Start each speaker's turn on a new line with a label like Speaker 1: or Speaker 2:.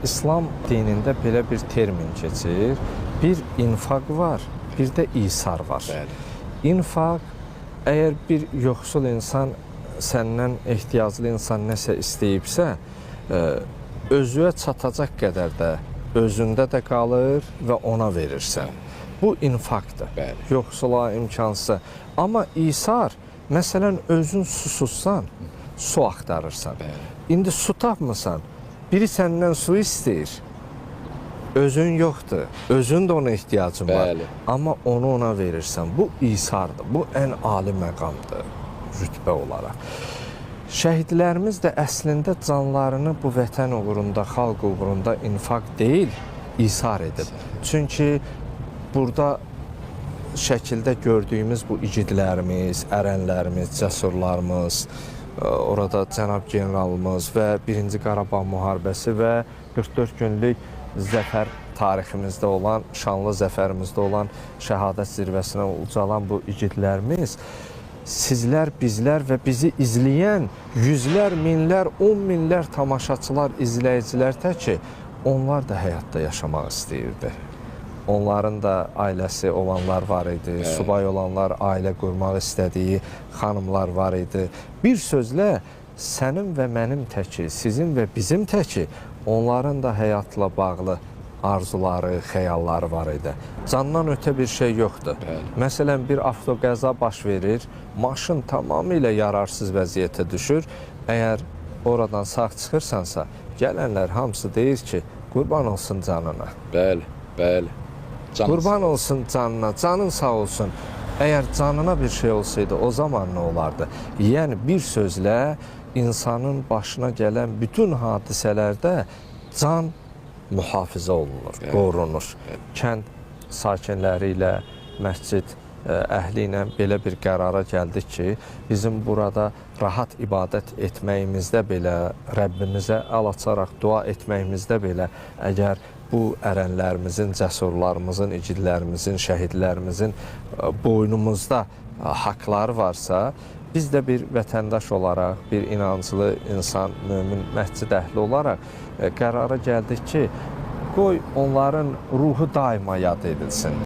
Speaker 1: İslam dinində belə bir termin keçir. Bir infaq var, bir də isar var.
Speaker 2: Bəli.
Speaker 1: İnfaq, əgər bir yoxsul insan səndən, ehtiyaclı insan nəsə istəyibsə, özünə çatacaq qədər də özündə də qalır və ona verirsən. Bu infaqdır.
Speaker 2: Bəli.
Speaker 1: Yoxsula, imkansıza. Amma isar, məsələn, özün susuzsan, su axtarırsan.
Speaker 2: Bəli.
Speaker 1: İndi su tapmısan, biri səndən su istəyir. Özün yoxdur. Özün də ona ehtiyacın var.
Speaker 2: Bəli.
Speaker 1: Amma onu ona verirsən. Bu isardır. Bu ən ali məqamdır rütbə olaraq. Şəhidlərimiz də əslində canlarını bu vətən uğrunda, xalq uğrunda infaq deyil, isar edib. Çünki burada şəkildə gördüyümüz bu igidlərimiz, ərənlərimiz, cəsurlarımız, orada cənab generalımız və 1-ci Qarabağ müharibəsi və 44 günlük zəfər tariximizdə olan, şanlı zəfərimizdə olan şəhadət zirvəsinə ucalan bu igidlərimiz sizlər, bizlər və bizi izləyən yüzlər, minlər, on minlər tamaşaçılar, izləyicilər də ki, onlar da həyatda yaşamaq istəyirdi. Onların da ailəsi olanlar var idi, subay olanlar, ailə qurmaq istədiyi xanımlar var idi. Bir sözlə sənin və mənim təki, sizin və bizim təki onların da həyatla bağlı arzuları, xəyalları var idi. Candan ötə bir şey yoxdur.
Speaker 2: Bəli.
Speaker 1: Məsələn, bir avtoqəza baş verir, maşın tamamilə yararsız vəziyyətə düşür. Əgər oradan sağ çıxırsansa, gələnlər hamısı deyir ki, qurban olsun canına.
Speaker 2: Bəli, bəli. Canın
Speaker 1: Qurban olsun canına, canın sağ olsun. Əgər canına bir şey olsaydı, o zaman nə olardı? Yəni bir sözlə insanın başına gələn bütün hadisələrdə can mühafizə olunur, qorunur. Kənd sakinləri ilə, məscid əhli ilə belə bir qərara gəldik ki, bizim burada rahat ibadət etməyimizdə belə, Rəbbimizə əl açaraq dua etməyimizdə belə, əgər bu ərənlərimizin, cəsurlarımızın, igidlərimizin, şəhidlərimizin boynumuzda haqları varsa, biz də bir vətəndaş olaraq, bir inanclı insan, mömin məscid əhli olaraq qərara gəldik ki, qoy onların ruhu daima yad edilsin.